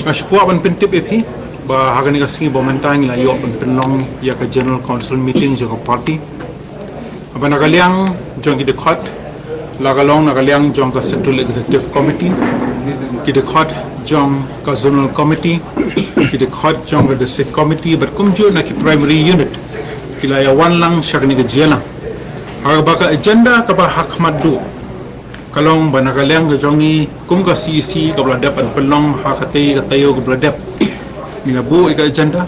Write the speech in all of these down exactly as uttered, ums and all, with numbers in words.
Nga shu kwah ban pyntip ïa phi ba ha kane ka sngi ba mynta ngi la ïoh ban pynlong ïa ka General Council meeting jong ka party. Ba na ka liang jong ki dkhot, la ka long na ka liang jong ka Central Executive Committee, ki dkhot jong ka Zonal Committee, ki dkhot jong ka District Committee, bad kumjuh na ki primary unit, ki la ïa wan lang sha kane ka jingïalang. Ha kaba ka agenda kaba ha khmat duh ka long ba na ka liang ka jong ngi kum ka C E C kaba la dep ban pynlong ha katei ka taïew kaba la dep. Ngi la buh ïa ka agenda,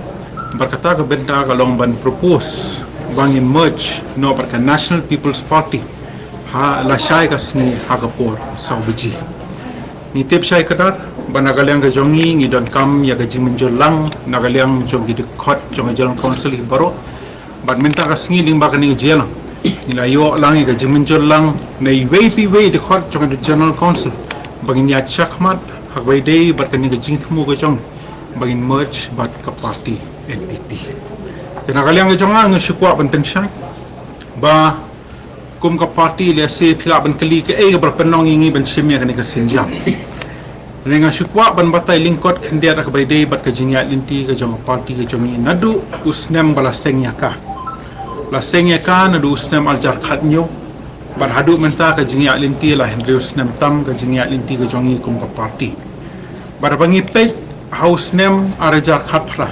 bad kata ka bynta ka long ban propose ba ngin merge noh bad ka National People's Party ha lashai ka sngi ha ka por saw baje. Ngi tip shai kdar ba na ka liang ka jong ngi ngi donkam ïa ka jingmynjur lang na ka liang jong ki dkhot jong ka General Council hi baroh. Bad mynta ka sngi lyngba kane ka jingïalang, ngi la ïoh lang ïa ka jingmynjur lang na iwei pa iwei i dkhot jong ka General Council ba ngin ïaid shakhmat ha kaba ïadei bad kane ka jingthmu ka jong ngi ba ngin merge bad ka party N P P. Te na ka liang ka jong nga, nga shu kwah ban pynshai ba kum ka party, lehse phi lah ban kylli kaei kaba la pynlong ïa ngi ban shim ïa kane ka sienjam. Te nga shu kwah ban batai lyngkot khyndiat ha kaba ïadei bad ka jingïaid lynti ka jong ka party ka jong ngi naduh u snem ba la seng ïa ka. La seng ïa ka naduh u snem ar hajar khathynñiew bad haduh mynta ka jingïaid lynti la hynriew snem tam ka jingïaid lynti ka jong ngi kum ka party. Bad haba ngi peit ha u snem ar hajar khatphra,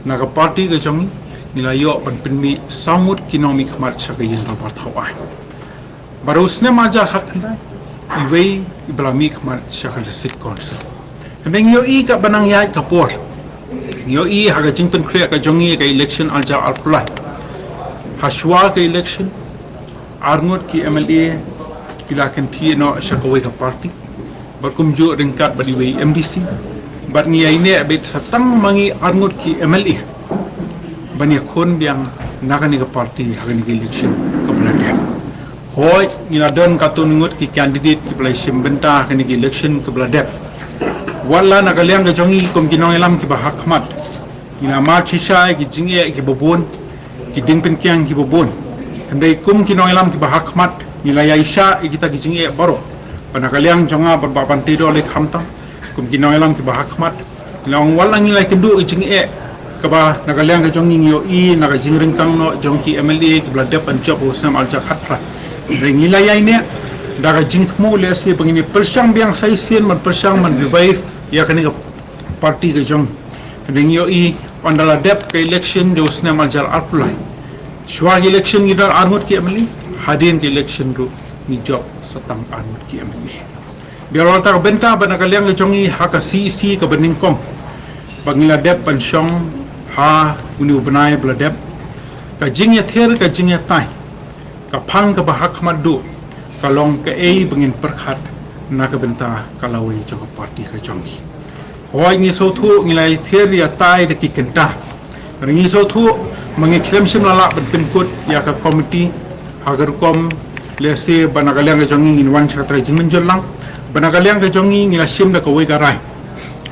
na ka party ka jong ngi, ngi la ïoh ban pynmih saw ngut ki nongmihkhmat sha ka ïing dorbar thaw aiñ. Bad ha u snem ar hajar khatkhyndai, iwei iba la mihkhmat sha ka District Council. Hynrei ngi ïohi katba nang ïaid ka por, ngi ïohi ha ka jingpynkhreh ka jong ngi ka election ar hajar arphew lai. Hashwa ka election, arngut ki M L A ki la kynthih noh sha kawei ka party, bad kumjuh ryngkat bad iwei i M D C. Bad ngi ïaineh beit sa tang ma ngi arngut ki M L A ban ïakhun biang na kane ka party ha kane ka election kaba la dep. Hooid, ngi la don katto katne ngut ki candidate kiba la shim bynta ha kane ka election kaba la dep. Wat la na ka liang ka jong ngi kum ki nongïalam kiba ha khmat, ngi la mad shisha ïa ki jingeh kiba bun, ki jingpynkiang kiba bun. Hynrei kum ki nongïalam kiba ha khmat, ngi la ïaishah ïa kita ki jingeh baroh. Ba na ka liang jong nga bad Bah Banteidor lei khamtam, kum ki nongïalam kiba ha khmat, ngi la ong wat la ngi la ïakynduh ïa ka jingeh kaba na ka liang ka jong ngi ngi ïohi na ka jingryngkang noh jong ki M L A kiba la dep ban jop ha u snem ar hajar khatphra. Hynrei ngi la ïaineh da ka jingthmu lehse ba ngin ïa pyrshang biang sa shisien ban pyrshang ban revive ïa kane ka party ka jong ngi. Hynrei ngi ïohi ynda la dep ka election jong u snem ar hajar arphew lai, shuwa ka election ngi don arngut ki M L A, hadien ka election ruh ngi jop sa tang arngut ki M L A. Bad la kata ka bynta ba na ka liang ka jong ngi ha ka C E C kaba nyngkong ba ngi la dep ban shong ha une u bnai ba la dep, ka jingïathir ka jingïatai, ka phang kaba ha khmat duh ka long kaei ba ngin pyrkhat na ka bynta ka lawei jong ka party ka jong ngi. Hooid, ngi sngewthuh ngi la ïathir ïatai da ki kynta. Hynrei ngi sngewthuh ma ngi khlem shym la lah ban pynkut ïa ka committee ha ka rukom lehse ba na ka liang ka jong ngi ngin wan sha kata ka jingmynjur lang. Ba na ka liang ka jong ngi ngi la shim da kawei ka rai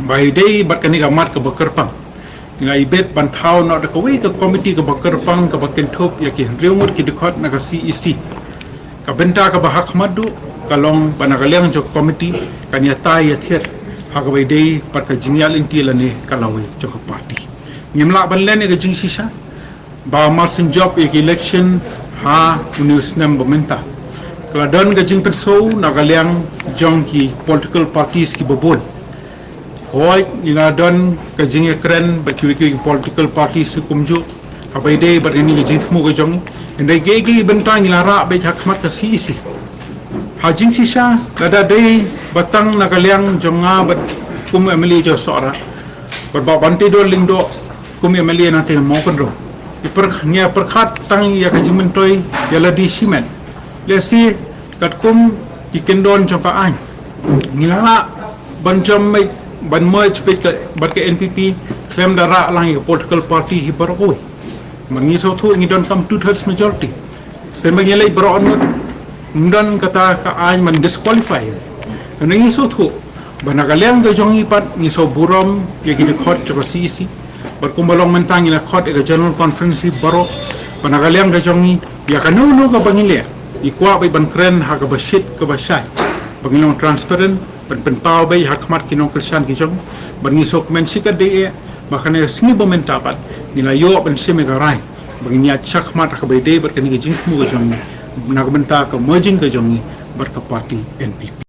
ba ïadei bad kane ka mat kaba kyrpang, ngi la ibit ban thaw noh da kawei ka committee kaba kyrpang kaba kynthup ïa ki hynriew ngut ki dkhot na ka C E C. Ka bynta kaba ha khmat duh ka long ba na ka liang jong ka committee kan ïatai ïathir ha kaba ïadei bad ka jingïaid lynti lane ka lawei jong ka party. Ngim lah ban len ïa ka jingshisha ba mar shen jop ïa ka election ha une u snem ba mynta, ka la don ka jingpynsaw na ka liang jong ki political parties kiba bun. Hooid, ngi la don ka jingïakren bad kiwei kiwei ki political parties kumjuh ha kaba ïadei bad kane ka jingthmu ka jong ngi. Hynrei kaei kaei bynta ngi la rah beit ha khmat ka C E C. Ha jingshisha, lada dei ba tang na ka liang jong nga bad kum M L A jong Sohra bad Bah Banteidor Lyngdoh kum M L A na teng Mawkynrew, ngi pyrkh-, ngi pyrkhat tang ïa ka jingmyntoi ïa lade shimet, lehse katkum ki kyndon jong ka aiñ, ngi la lah ban jop beit, ban merge beit ka, bad ka N P P khlem da rah lang ïa ka political party hi baroh kawei. Namar ngi sngewthuh ngi donkam two thirds majority. Shen ba ngi leit baroh arngut, ym don kata ka aiñ ban disqualify. Hynrei ngi sngewthuh ba na ka liang ka jong ngi pat ngi sngewburom ïa ki dkhot jong ka C E C. Bad kumba long mynta ngi la khot ïa ka General Conference hi baroh ba na ka liang ka jong ngi ïa kano kano kaba ngi leh, ngi kwah beit ban kren ha kaba shit kaba shai, ba ngin long transparent, ban pynpaw beit ha khmat ki nongkyrshan ki jong ngi. Bad ngi sngewkmen shikatdei eh ba kane ka sngi ba mynta pat ngi la ïoh ban shim ïa ka rai ba ngin ïaid shakhmat ha kaba ïadei bad kane ka jingthmu ka jong ngi na ka bynta ka merging ka jong ngi bad ka party N P P.